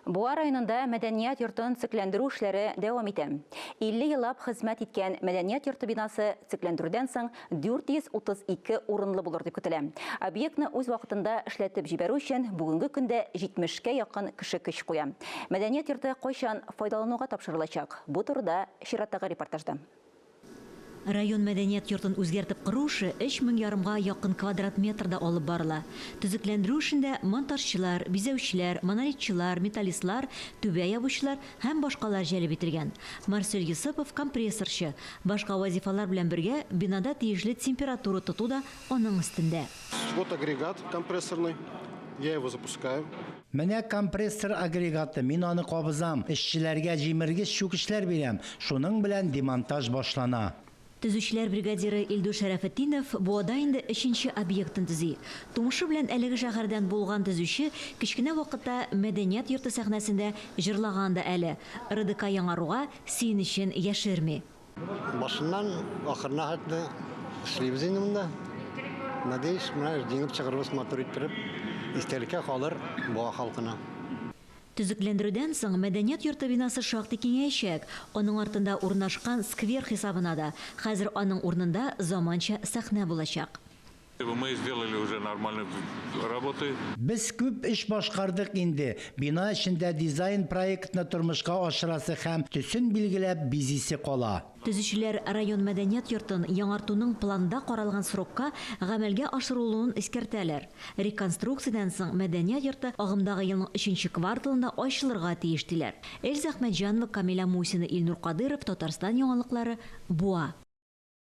Буа районында мәдәният йортын төзекләндерү эшләре дәвам итә. 50 еллап хезмәт иткән мәдәният йорты бинасы төзекләндерүдән соң 432 урынлы булыр дип көтелә. Объектны үз вакытында эшләтеп җибәрү өчен бүгенге көндә 70 кә якын кеше көч куя. Мәдәният йорты кайчан файдалануга тапшырылачак? Бу турыда чираттагы репортажда. Район мәдәният йортын үзгәртеп кору эше өч мең ярымга якын квадрат метрда алып барыла. Төзекләндерү эшендә монтажчылар, бизәүчеләр, монолитчылар, металлистлар, түбә ябучылар һәм башкалар җәлеп ителгән. Марсель Йосыпов, компрессорчы. Башка вазифалар белән бергә, бинада тиешле температура тоту да аның өстендә. Вот агрегат компрессорный, я его запускаю. Менә компрессор агрегаты, мин аны кабызам, эшчеләргә җимергеч чүкечләр бирәм, шуның белән демонтаж башлана. Төзүчеләр бригадиры Илдус Шәрәфетдинов Буада инде өченче объектын төзи. Тумышы белән әлеге шәһәрдән булган төзүче кечкенә вакытта мәдәният йорты сәхнәсендә җырлаган да әле. РДК яңаруга сөенечен яшерми. Башыннан ахырына хәтле эшлибез инде монда. Надеюсь, менә җиңеп чыгырбыз матур иттереп. Истәлеккә калыр Буа халкына. Төзекләндерүдән соң мәдәният йорты бинасы шактый киңәячәк. Аның артында урнашкан сквер хисабына да хәзер аның урынында заманча сәхнә булачак. Мы сделали уже нормальные работы. Без күп эш башкардык инде. Бина эчендә дизайн-проектны тормышка ашырасы һәм төсен билгеләп бизисе кала. Төзүчеләр район мәдәният йортын яңартуның планда каралган срокка гамәлгә ашырылуын искәртәләр. Реконструкциядән соң мәдәният йорты агымдагы елның өченче кварталында ачылырга тиеш, диләр. Эльза Әхмәтҗанова, Камилә Мусина, Илнур Кадыйров, Татарстан яңалыклары, Буа.